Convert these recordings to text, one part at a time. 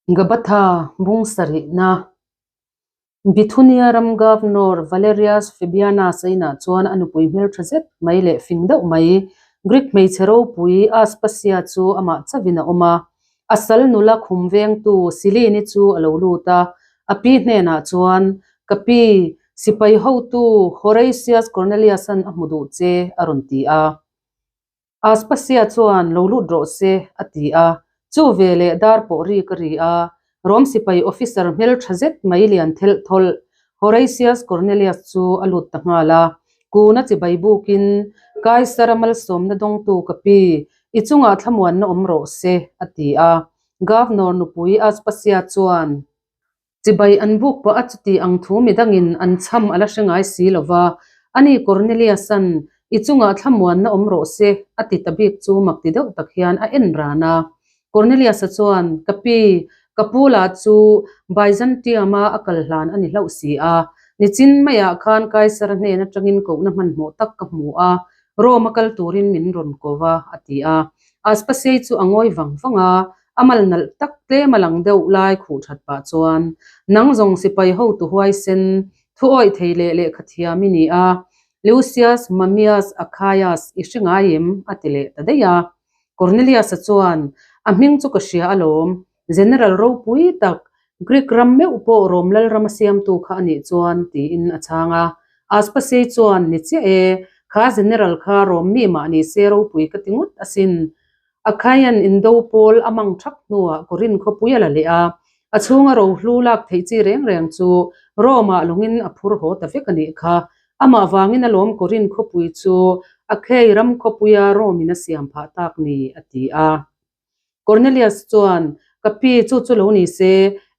Gabatha bung sarihna Bithunia ram Governor Valerius Fabianus a inah chuan a nupui hmeltha zet mai leh fing deuh mai Greek hmeichhe ropui Aspasia chu amah chauhin a awm a. A sal nula khum vengtu Silene chu a lo lut a, a pi hnenah chuan, Ka pi, sipai hotu Horatius Cornelius-a'n a hmu duh che, a rawn ti a. Aspasia chuan lo lut rawh se, a ti a. Chu veleh dar pawh ri ka ri a, Rom sipai officer hmeltha zet mai lian thelh thawlh Horatius Cornelius chu a lut ta nghal a. Kuna chibai bukin, Kaisara malsawmna dawngtu ka pi, i chungah thlamuanna awm rawh se, a ti a. Governor nupui Aspasia chuan, Chibai an buk pawh a chuti ang thu midangin an chham a la hre ngai si lo va, ani Cornelius-a'n i chungah thlamuanna awm rawh se a ti ta bik chu mak ti deuh tak hian a en ran a. Cornelius-a chuan, Ka pi, ka pu lah chu Byzantium-a a kal hlan a ni hlauh si a, nichin maiah khan Kaisara hnen atangin kohna hmanhmawh tak ka hmu a, Rome-a kal turin min rawn ko va, a ti a. Aspasiai chu a ngawi vang vang a, A mal nalh tak tlem a lang deuh lai khuh that pah chuan, Nang zawng sipai hotu huaisen, thu awih thei leh lehkha thiam i ni a, Lucius Mummius Achaeus i hre ngai em? a ti leh ta daih a. Cornelius-a chuan, A hming chu ka hria alawm, General ropui tak, Greek ram meuh pawh Rom lalram a siamtu kha a nih chuan, tiin a chhang a. Aspasei chuan, Ni chiah e, kha General kha Rom mi mah ni se ropui ka ti ngawt asin, Achaean indo pawl a mang thak hnuah Korinth khawpui a la leh a, a chhunga rohlu lak theih chi reng reng chu Rome-ah lawngin a phur haw ta vek a nih kha. Amah vangin alawm Korinth khawpui chu Achaea ram khawpuia Rome-in a siam phah tak ni, a ti a. Cornelius chuan, Ka pi, chu chu lo ni se,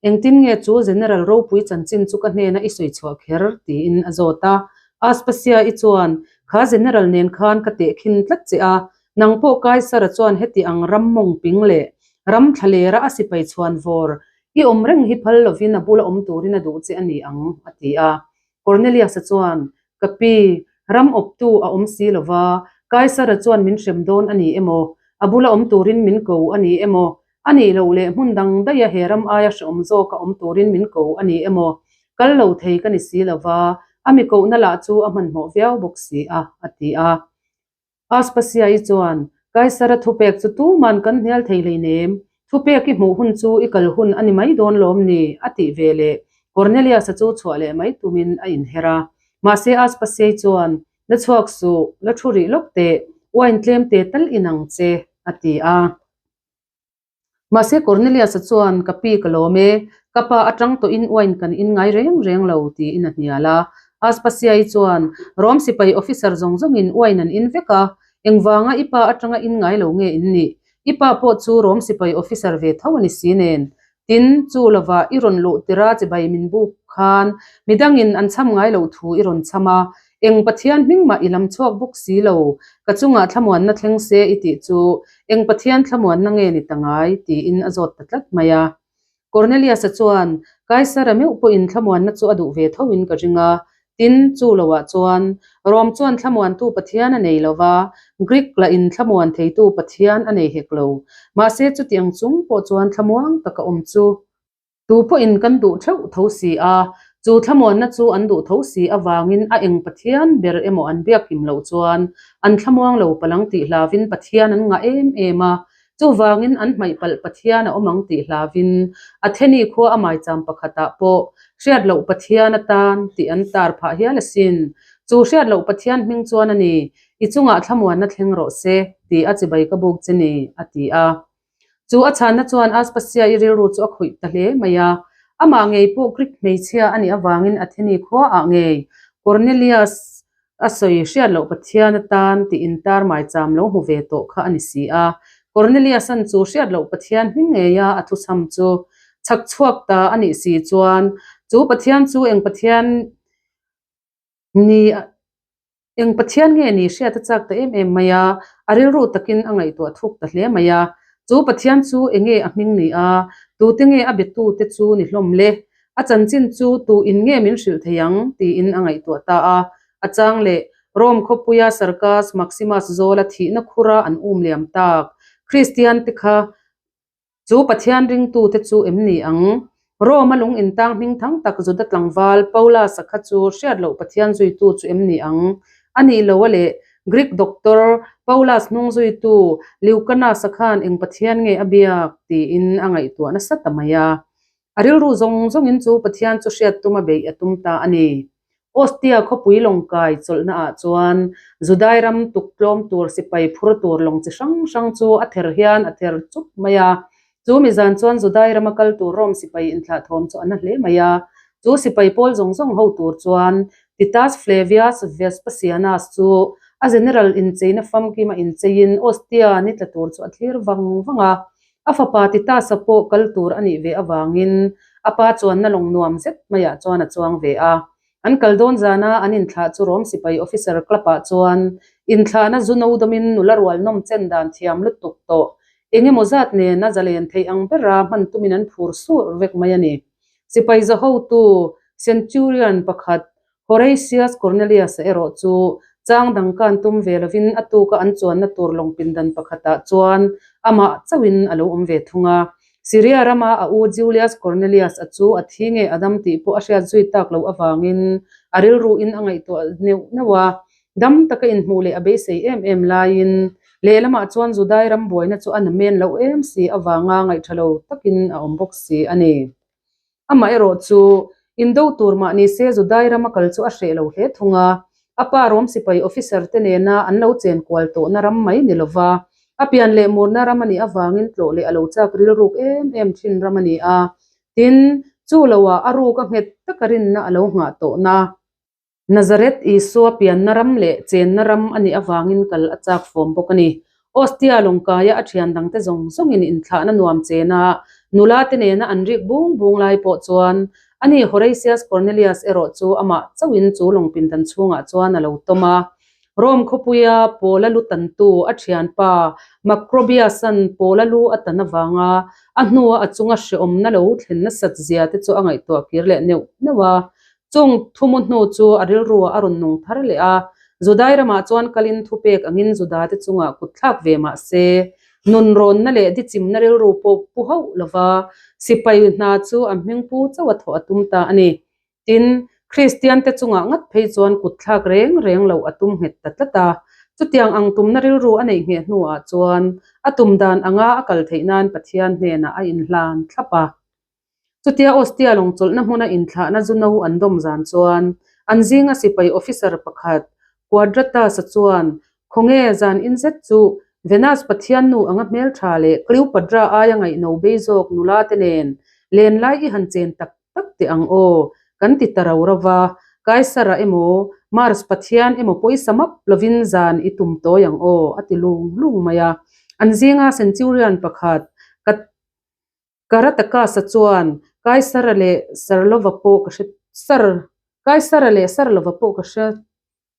engtin nge chu General ropui chanchin chu ka hnena i sawi chhuah kher? tiin a zawt a. Aspasia-i chuan, Kha General nen khan ka tehkhin tlat che a, Nang pawh Kaisara chuan heti ang ram mawng ping leh ram thlalera a sipai chhuan vawr i awm reng hi phal lovin a bula awm turin a duh che a ni ang, a ti a. Cornelius-a chuan, Ka pi, ram awptu a awm si lova, Kaisara chuan min hrem dawn a ni emaw, a bula awm turin min ko a ni emaw, a nih loh leh hmun dang daiha he ram aia hrehawm zawka awm turin min ko a ni emaw, kal lo thei ka ni si lova, a mi kohna lah chu a hmanhmawh viau bawk si a, a ti a. Aspasiai chuan, Kaisara thupek chu tuman kan hnial thei hleinem, thupek i hmuh hun chu i kal hun a ni mai dawn lawm ni? a tih ve leh Cornelius-a chu chhuah leh mai tumin a inher a. Mahse Aspasiai chuan, La chhuak suh, la thu rih lawk teh, wine tlem te tal inang che, a ti a. Mahse Cornelius-a chuan, Ka pi ka lawm e, ka pa atang tawhin wine kan in ngai reng reng lo, tiin a hnial a. Aspasiai chuan, Rom sipai officer zawng zawngin wine an in vek a, engvanga i pa atanga in ngai lo nge in nih? I pa pawh chu Rom sipai officer ve tho a ni si nen. Tin, chu lovah i rawn luh tira chibai min buk khan midangin an chham ngai loh thu i rawn chham a, Eng Pathian hming mah i lam chhuak bawk si lo, ka chungah thlamuanna thleng se i tih chu eng Pathian thlamuanna nge ni ta ngai? tiin a zawt ta tlat mai a. Cornelius-a chuan, Kaisara meuh pawhin thlamuanna chu a duh ve thoin ka ring a, tin, chu loah chuan Rom chuan thlamuantu Pathian a nei lo va, Greek lahin thlamuan theitu Pathian a nei hek lo. Mahse, chutiang chung pawh chuan thlamuang taka awm chu Tu pawhin kan duh theuh tho si a, chu thlamuanna chu an duh tho si avangin a eng Pathian ber emaw an biak him loh chuan an thlamuang lo palang tih hlavin Pathian an ngah em em a, chuvangin an hmaih palh Pathian a awm ang tih hlavin Atheni khua a maicham pakhatah pawh hriat loh Pathian atan tih an tar phah hial asin. Chu hriat loh Pathian hming chuan a ni, i chungah thlamuanna thleng rawh se tih a chibai ka buk che ni, a ti a. Chu a chhanna chuan Aspasia i rilru chu a khawih ta hle mai a. Amah ngei pawh Greek hmeichhia a nih avangin Atheni khuaah ngei Cornelius a sawi hriat loh Pathian atan tih intar maicham lo hmu ve tawh kha a ni si a. Cornelius-a'n chu hriat loh Pathian hming ngeia a thuchham chu chhak chhuak ta a nih si chuan chu Pathian chu eng Pathian ni Eng Pathian nge ni hriat a chak ta em em mai a, a rilru takin a ngaihtuah thuk ta hle mai a. Chu Pathian chu enge a hming ni a, tute nge a betute chu ni hlawm le? A chanchin chu tu in nge min hrilh thei ang? tiin a ngaihtuah ta a. A chang leh, Rome khawpuia Circus Maximus Zawla thihna khura an um liam tak Kristian te kha. Chu Pathian ringtute chu em ni ang? Rome-a lung intang hmingthang tak Juda tlangval Paulus-a kha chu hriat loh Pathian zuitu chu em ni ang? A nih lo a leh, Greek doctor Paulus hnung zuitu Leucanus-a khan eng Pathian nge a biak? tiin a ngaihtuah nasa ta mai a. A rilru zawng zawngin chu Pathian chu hriat tuma beih a tum ta a ni. Ostia khawpui lawngkai chawlhna ah chuan Judai ram tuk tlawm tur sipai phur tur lawng chi hrang hrang chu a ther hian a ther chup mai a. Chu mi zan chuan Judai rama kal tur Rome sipai inthlah thawm chu a na hle mai a. Chu sipai pawl zawng zawng ho tur chuan Titus Flavius Vespasianus chu a general incheina famkima incheiin Ostia ni tla tur chu a thlir vang vang a. A fapa Titus-a pawh kal tur a nih ve avangin a pa chuanna lawng nuam zet maiah chuan a chuang ve a. An kal dawn zana an inthlah chu Rom sipai officer club-ah chuan inthlahna zu no dawmin nula rual nawm chen dan thiam lutuk tawh eng emaw zat nena zalen theih ang bera hman tumin an phur sur vek mai a ni. Sipai zahotu Centurion pakhat Horatius Cornelius-a erawh chu chang dang kan tum ve lovin a tuka an chuanna tur lawng pindan pakhatah chuan amah chauhin a lo awm ve thung a. Syria rama a u Julius Cornelius-a chu a thi nge a dam tih pawh a hriat zui tak loh avangin a rilruin a ngaihtuah neuh neuh a. Dam taka inhmuh leh a beisei em em laiin lehlamah chuan Judai ram buaina chu a namen loh em si avanga ngaihṭha lo takin a awm bawk si a ni. Amaherawh chu, indo tur mah ni se Judai rama kal chu a hreh lo hle thung a, a pa Rom sipai officer te nena an lo chen kual tawhna ram mai ni lova, a pian leh murna ram a nih avangin tlawh leh a lo chak rilruk em em thin ram a ni a. Tin, chu loah a ruk a nghet taka rinna a lo nghah tawhna. Nazareth Isua pianna ram leh chenna ram a nih avangin kal a chak fawm bawk a ni. Ostia lawngkaia a thian dangte zawng zawngin inthlahna nuam chena nula te nena an rik bung bung lai pawh chuan ani Horatius Cornelius erawh chu amah chauhin chu lawng pindan chhungah chuan a lo tawm a. Rome khawpuia Paula lu tantu a thianpa Macrobius-a'n Paula lu a tan avanga a hnua a chunga hrehawmna lo thlen nasat zia te chu a ngaihtuah kir leh neuh neuh a. Chung thumu hnu chu a rilruah a rawn nung thar leh a, Judai ramah chuan kalin thupek angin Judate chungah kut thlak ve mah se, nunrawnna leh dichimna rilru pawh pu hauh lova sipai hna chu a hming pu chauh a thawh a tum ta a ni. Tin, Kristiante chungah ngat phei chuan kut thlak reng reng loh a tum nghet ta tlat a. Chutiang ang tumna rilru a neih ngheh hnuah chuan a tum dan anga a kal theih nan Pathian hnenah a inhlan thlap a. Chutia Ostia lawng chawlhna hmuna inthlahna zu no an dawm zan chuan an zinga sipai officer pakhat Quadratus-a chuan, Khawnge zan in zet chu Venus pathian nu anga hmeltha leh Cleopatra aia ngaihno bei zawk nula te nen len lai i han chen tak tak teh ang aw, kan ti ta ro ro va, Kaisara emaw Mars pathian emaw pawisa map lovin zan i tum tawi ang aw, a ti lung lung mai a. An zinga centurion pakhat ka Karataka-sa chuan Kaisara leh Sarlova pawh ka hre Sar Kaisara leh Sarlova pawh ka hre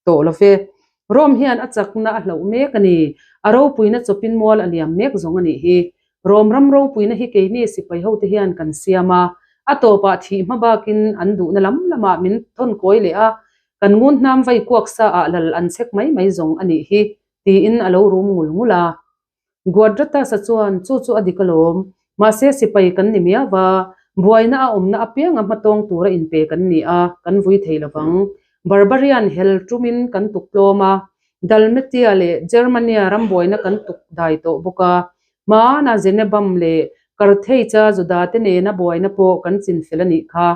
tawh lo ve. Rome hian a chakna a hlauh mek a ni. A ropuina chawpin mual a liam mek zawng a nih hi. Rome ram ropuina hi keini sipai hote hian kan siam a, a tawpah thih hma bakin an duhna lam lamah min thawn kawi leh a, kan ngun hnam vai kuak sa ah lal an chek mai mai zawng a nih hi, tiin a lo rum ngul ngul a. Guadratus-a chuan chu chu a dik alawm, mahse sipai kan ni miau va, buaina a awmna apianga hmatawng tura inpe kan ni a, kan vui thei lovang. Barbarian hel tumin kan tuk tlawm a, Dalmatia leh Germania ram buaina kan tuk dai tawh bawk a, hmana Zenebam leh Carthage-a Judate nena buaina pawh kan chinfel a nih kha.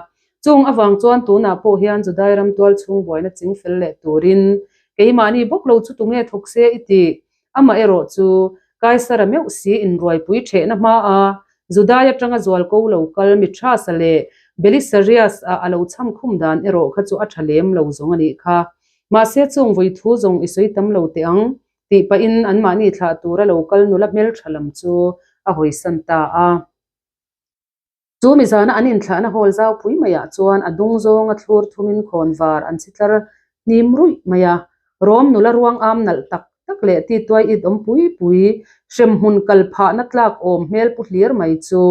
Chung avang chuan tunah pawh hian Judai ram tualchhung buaina chingfel leh turin keimahni bawk lo chu tunge thawk se i tih? Amaherawh chu, Kaisara meuh si inruaipui ṭhehna hmaa Judai aṭanga zualko lo kal Mithras-a leh Belisarius-a a lo chham khum dan erawh kha chu a ṭha lem lo zawng a nih kha. Mahse chung vui thu zawng i sawi tam lo teh ang, tih pahin anmahni thlah tura lo kal nula hmelṭha lam chu a hawisan ta a. Chu mi zana an inthlahna hall zau pui maiah chuan a dung zawnga thlur thumin khawn var an chhi tlar hnim ruih mai a. Rawm nula ruang am nalh tak tak leh tituai it awm pui pui, hremhmun kal phahna tlak awm hmel pu hlir mai chu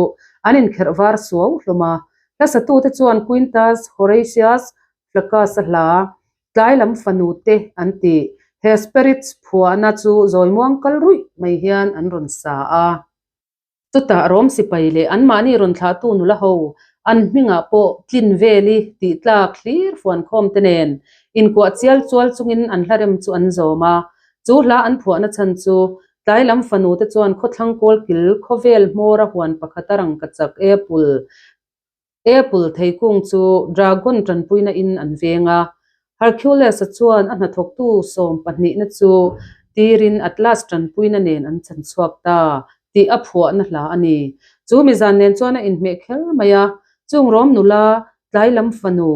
an inkherh var suau hlawm a. Hlasatute chuan Quintus Horatius Flaccus-a hla, Tlai lam fanu te an ti. Hesperids phuahna chu zawimuang kal ruih mai hian an rawn sa a. Chutah Rom sipai leh anmahni rawn thlahtu nula ho an hmingah pawh tlin veli tih tlak hlir fuankhawm te nen inkuah chial chual chungin an hla rem chu an zawm a. Chu hla an phuahna chhan chu tlai lam fanu te chuan khawthlang kawlkil khawvel hmawra huan pakhata rangkachak apple Apple theikung chu dragon tanpuina in an veng a, Hercules-a chuan a hnathawktu sawm pahnihna chu tirin Atlas tanpuina nen an chan chhuak ta tih a phuahna hla a ni. Chu mi zan nen chuan a inhmeh kher mai a, chung rawm nula, tlai lam fanu,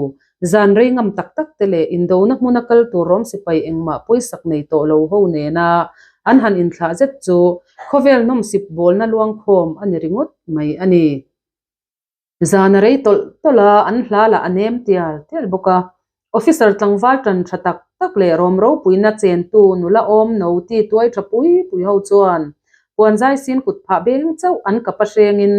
zan rei ngam tak tak te leh indona hmuna kal tur rawm sipai engmah pawisak nei tawh lo ho nena an han inthlah zet chu khawvel nawmsip bawlna luangkhawm a ni ringawt mai a ni. Zan a rei tawlh tawlh a, an hla lah a nem tial tial bawk a. Officer tlangval tan tha tak tak leh rawm ropuina chentu nula awm no ti tuai tha pui pui ho chuan puan zai sin kut phah beng chauh an kap a hrengin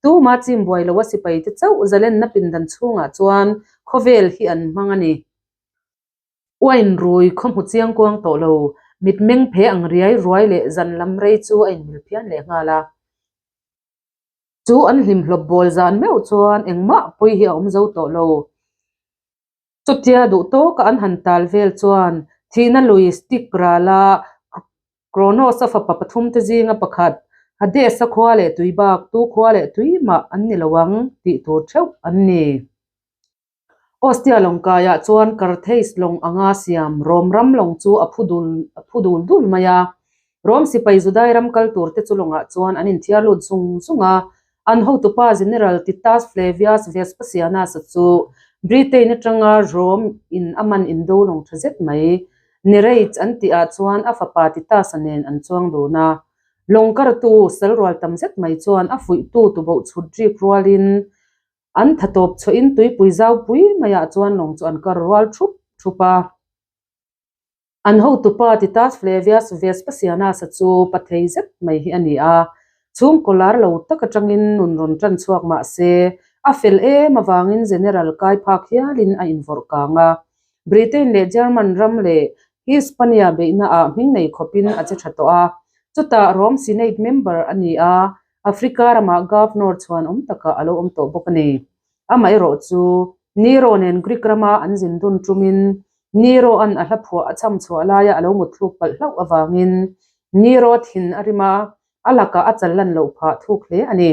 tuma chim buai lo a sipai te chauh zalenna pindan chhungah chuan khawvel hi an hmang a ni. Uain rui khaw hmu chiang kuang tawh lo, mitmeng phe ang riai ruai leh zan lam rei chu a inmil phian leh nghal a. Chu an hlim hlawp bawl zan meuh chuan engmah pawi hi a awm zo tawh lo. Chutia duh tawka an han tal vel chuan thihna lui stick rala Kronos-a fapa pathumte zinga pakhat Hades-a khua leh tui bak tu khua leh tui mah an ni lo ang tih tur theuh an ni. Ostia lawng kaiah chuan Carthage lawng anga siam Rom ram lawng chu a phu dul a phu dul dul mai a. Rom sipai Judai ram kal tur te chu lawngah chuan an inthiar lut zung zung a. An hotupa General Titus Flavius Vespasianus-a chu Britain atanga Rome in a man indo lawng tha zet mai Nereids an tihah chuan a fapa Titus-a nen an chuang dun a. Lawng kartu sal rual tam zet mai chuan a fuihtu tuboh chhut rik rualin An tha tawp chhuahin tuipui zau pui maiah chuan lawng chu an kar rual thup thup a. An hotupa Titus Flavius Vespasianus-a chu pa thei zet mai hi a ni a. Chhungkaw lar lo tak atangin nun rawn tan chhuak mah se, a fel em avangin General kai phak hialin a invawrh kang a. Britain leh German ram leh Hispania beihnaah hming nei khawpin a che tha tawh a. Chutah Rome Senate member a ni a, Africa ramah Governor chhuan awm takah a lo awm tawh bawk a ni. Amaherawh chu, Nero nen Greek rama an zin dun ṭumin Nero-a'n a hla phuah a cham chhuah laia a lo mutthluk palh hlauh avangin Nero thin a rim a, a lakah a chal lan loh phah thuk hle a ni.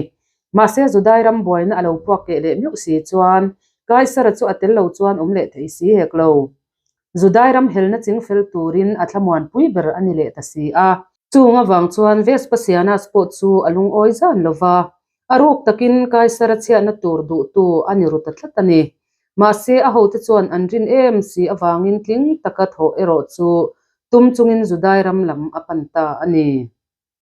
Mahse, Judai ram buaina a lo puak keh leh meuh si chuan Kaisara chu a tel lo chuan awm leh thei si hek lo. Judai ram helna chingfel turin a thlamuanpui ber a ni leh ta si a. Chung avang chuan Vespasianus pawh chu a lungawi zan lo va, a ruk takin Kaisara chhiatna tur duhtu a ni ru ta tlat a ni. Mahse, a hote chuan an rin em si avangin tling taka thawh erawh chu tum chungin Judai ram lam a pan ta a ni.